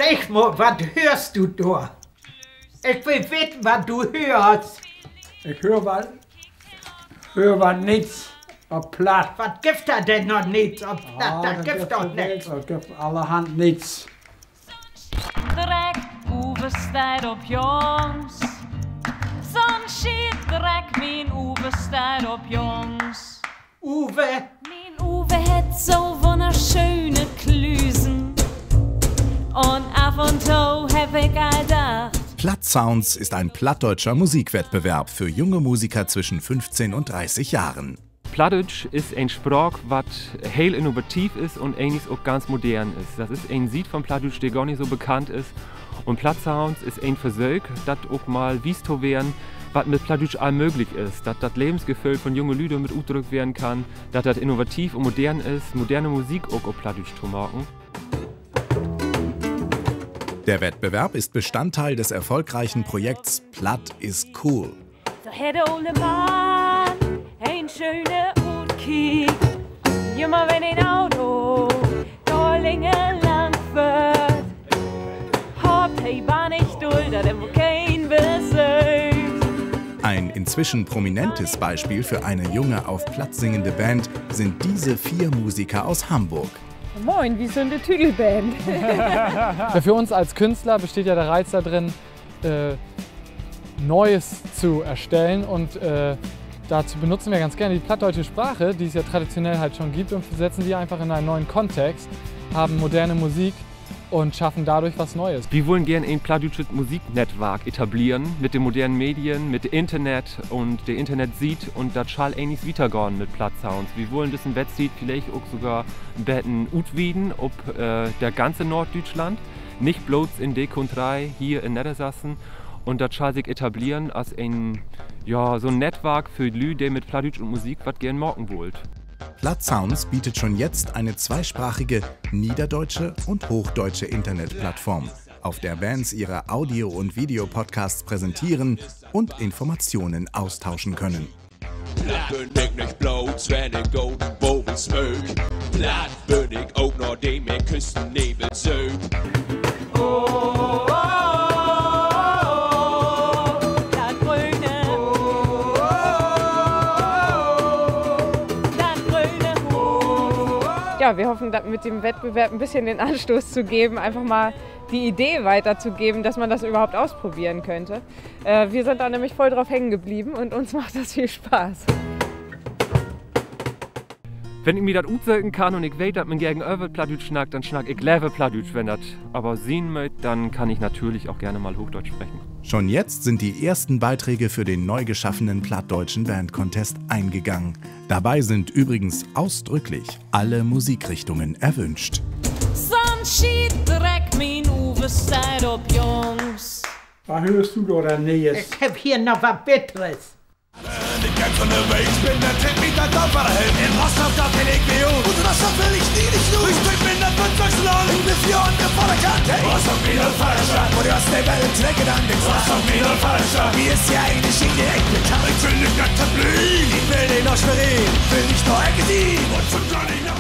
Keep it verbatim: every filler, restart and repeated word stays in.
Segg mal, wat höörst du dor? Ik will weten, wat du höörst. Ik höör wat, höör wat nix op Platt. Wat gifft dat denn noch nix op Platt? Ah, dat gifft doch nix. Dat gifft allerhand nix. Dreck, Uwe steiht op Jungs. So'n Schietdreck, mien Uwe steiht op Jungs. Uwe. Mien Uwe hett so wunnerschöne Klüsen. Un af un to heff ik al dacht. Plattsounds ist ein plattdeutscher Musikwettbewerb für junge Musiker zwischen fünfzehn und dreißig Jahren. Plattdüütsch is en Spraak, wat heel innovativ is un egentlich ok ganz modern is. Dat is en Siet von Plattdüütsch, de gor nich so bekannt is. Un Plattsounds is en Versöök, dat ok mal wies to weern, wat mit Plattdüütsch all mööglich is. Dat dat Levensgeföhl von junge Lüüd mit utdrückt weern kann, dat dat innovativ un modern is, moderne Musik ok op Plattdüütsch to maken. Der Wettbewerb ist Bestandteil des erfolgreichen Projekts Platt is cool. So hett de ole Mann en schöne Utkiek. Jümmer wenn en Auto dor länger lang föhrt, hoppt he bannig dull, dat em keen besöcht. Ein inzwischen prominentes Beispiel für eine junge, auf Platt singende Band sind diese vier Musiker aus Hamburg. Moin, wi sünd de Tüdelband. Ja, für uns als Künstler besteht ja der Reiz da drin, äh, Neues zu erstellen und, äh, dazu benutzen wir ganz gerne die plattdeutsche Sprache, die es ja traditionell halt schon gibt, und setzen die einfach in einen neuen Kontext, haben moderne Musik und schaffen dadurch was Neues. Wi wullen geern en plattdüütschet Musiknettwark etableren mit de modernen Medien, mit de Internet un de Internetsiet, un dat schall egentlich wietergahn mit Plattsounds. Wi wullen düssen Wettsiet villicht ok sogor en beten utwieden op, äh, dat ganze Norddüütschland, nich blots in de Kuntrei hier in Neddersassen. Un dat schall sik etableren as en, ja, so'n Nettwark för Lüüd, de mit Plattdüütsch un Musik wat geern maken wullt. Plattsounds bietet schon jetzt eine zweisprachige niederdeutsche und hochdeutsche Internetplattform, auf der Bands ihre Audio- und Videopodcasts präsentieren und Informationen austauschen können. Platt bün ik nich blots, wenn ik goden Boven smöök. Platt bün ik ok, nadem ik Küstennebel söök. Ja, wir hoffen, da-, mit dem Wettbewerb ein bisschen den Anstoß zu geben, einfach mal die Idee weiterzugeben, dass man das überhaupt ausprobieren könnte. Äh, wir sind da nämlich voll drauf hängen geblieben und uns macht das viel Spaß. Wenn ik mi dat utsöken kann un ik weet, dat mien Gegenöver Plattdüütsch snackt, denn snack ik lever Plattdüütsch. Wenn dat aver sien mööt, denn kann ik natürlich ok geern mal Hochdeutsch sprechen. Schon jetzt sind die ersten Beiträge für den neu geschaffenen plattdeutschen Bandcontest eingegangen. Dabei sind übrigens ausdrücklich alle Musikrichtungen erwünscht. So'n Schietdreck, mien Uwe steiht op Jungs. Wat höörst du dor denn Nee'es? Ik heff hier noch wat Beters. Wenn ik ganz ünnerwegens bün, denn treckt mi dat Dorf wedder hen. In Rostock, dor kenn ik mi ut. Un Rostock will ik nie nich los. Ik bün dat Bundesland, ik bün hier an de Vorderkant. Hey, Rostock, miene Vaderstadt, wo de Ost de Welt treckt an de Rostock, miene Vaderstadt, hier is ja egentlich jede Eck bekannt. Ik will nich dat Tableau, ik will nich na Schwerin, ik will nich na Ecke sieben un von Johnny na